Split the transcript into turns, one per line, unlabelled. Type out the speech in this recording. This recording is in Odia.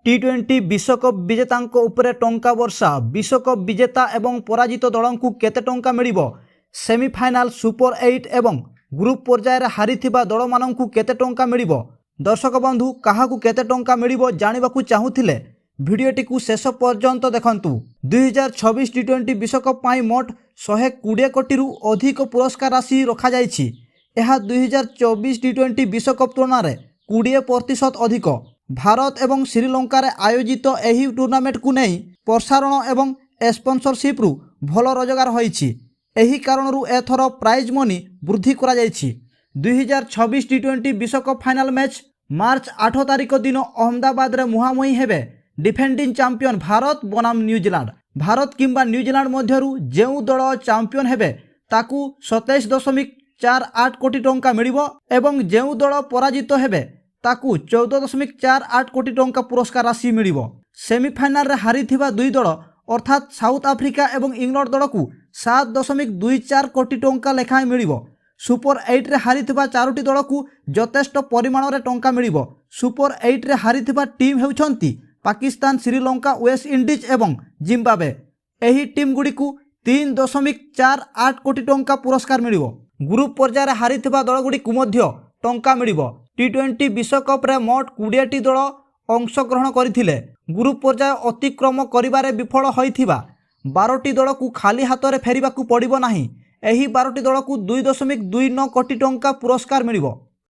ଟି-20 ବିଶ୍ୱକପ୍ ବିଜେତାଙ୍କ ଉପରେ ଟଙ୍କା ବର୍ଷା। ବିଶ୍ୱକପ୍ ବିଜେତା ଏବଂ ପରାଜିତ ଦଳଙ୍କୁ କେତେ ଟଙ୍କା ମିଳିବ? ସେମିଫାଇନାଲ, ସୁପର ଏଇଟ୍ ଏବଂ ଗ୍ରୁପ୍ ପର୍ଯ୍ୟାୟରେ ହାରିଥିବା ଦଳମାନଙ୍କୁ କେତେ ଟଙ୍କା ମିଳିବ? ଦର୍ଶକ ବନ୍ଧୁ, କାହାକୁ କେତେ ଟଙ୍କା ମିଳିବ ଜାଣିବାକୁ ଚାହୁଁଥିଲେ ଭିଡ଼ିଓଟିକୁ ଶେଷ ପର୍ଯ୍ୟନ୍ତ ଦେଖନ୍ତୁ। 2026 ଟି-20 ବିଶ୍ୱକପ୍ ପାଇଁ ମୋଟ 120 କୋଟିରୁ ଅଧିକ ପୁରସ୍କାର ରାଶି ରଖାଯାଇଛି। ଏହା 2024 ଟି-20 ବିଶ୍ୱକପ୍ ତୁଳନାରେ 20% ଅଧିକ। ଭାରତ ଏବଂ ଶ୍ରୀଲଙ୍କାରେ ଆୟୋଜିତ ଏହି ଟୁର୍ଣ୍ଣାମେଣ୍ଟକୁ ନେଇ ପ୍ରସାରଣ ଏବଂ ସ୍ପନ୍ସରସିପ୍ରୁ ଭଲ ରୋଜଗାର ହୋଇଛି। ଏହି କାରଣରୁ ଏଥର ପ୍ରାଇଜ୍ ମନି ବୃଦ୍ଧି କରାଯାଇଛି। 2026 ଟି-20 ବିଶ୍ୱକପ୍ ଫାଇନାଲ ମ୍ୟାଚ୍ ମାର୍ଚ୍ଚ 8 ତାରିଖ ଦିନ ଅହମ୍ମଦାବାଦରେ ମୁହାଁମୁହିଁ ହେବେ ଡିଫେଣ୍ଡିଂ ଚାମ୍ପିୟନ ଭାରତ ବନାମ ନ୍ୟୁଜିଲାଣ୍ଡ। ଭାରତ କିମ୍ବା ନ୍ୟୁଜିଲାଣ୍ଡ ମଧ୍ୟରୁ ଯେଉଁ ଦଳ ଚାମ୍ପିୟନ ହେବେ, ତାକୁ 27.48 କୋଟି ଟଙ୍କା ମିଳିବ ଏବଂ ଯେଉଁ ଦଳ ପରାଜିତ ହେବେ, ତାକୁ 14.48 କୋଟି ଟଙ୍କା ପୁରସ୍କାର ରାଶି ମିଳିବ। ସେମିଫାଇନାଲରେ ହାରିଥିବା ଦୁଇ ଦଳ ଅର୍ଥାତ୍ ସାଉଥ ଆଫ୍ରିକା ଏବଂ ଇଂଲଣ୍ଡ ଦଳକୁ 7.24 କୋଟି ଟଙ୍କା ଲେଖାଏଁ ମିଳିବ। ସୁପର ଏଇଟ୍ରେ ହାରିଥିବା ଚାରୋଟି ଦଳକୁ ଯଥେଷ୍ଟ ପରିମାଣରେ ଟଙ୍କା ମିଳିବ। ସୁପର ଏଇଟ୍ରେ ହାରିଥିବା ଟିମ୍ ହେଉଛନ୍ତି ପାକିସ୍ତାନ, ଶ୍ରୀଲଙ୍କା, ୱେଷ୍ଟଇଣ୍ଡିଜ୍ ଏବଂ ଜିମ୍ବାବେ। ଏହି ଟିମ୍ଗୁଡ଼ିକୁ 3.48 କୋଟି ଟଙ୍କା ପୁରସ୍କାର ମିଳିବ। ଗ୍ରୁପ୍ ପର୍ଯ୍ୟାୟରେ ହାରିଥିବା ଦଳଗୁଡ଼ିକୁ ମଧ୍ୟ ଟଙ୍କା ମିଳିବ। ଟି-20 ବିଶ୍ୱକପ୍ରେ ମୋଟ 20ଟି ଦଳ ଅଂଶଗ୍ରହଣ କରିଥିଲେ। ଗ୍ରୁପ୍ ପର୍ଯ୍ୟାୟ ଅତିକ୍ରମ କରିବାରେ ବିଫଳ ହୋଇଥିବା 12ଟି ଦଳକୁ ଖାଲି ହାତରେ ଫେରିବାକୁ ପଡ଼ିବ ନାହିଁ। ଏହି 12ଟି ଦଳକୁ 2.29 କୋଟି ଟଙ୍କା ପୁରସ୍କାର ମିଳିବ।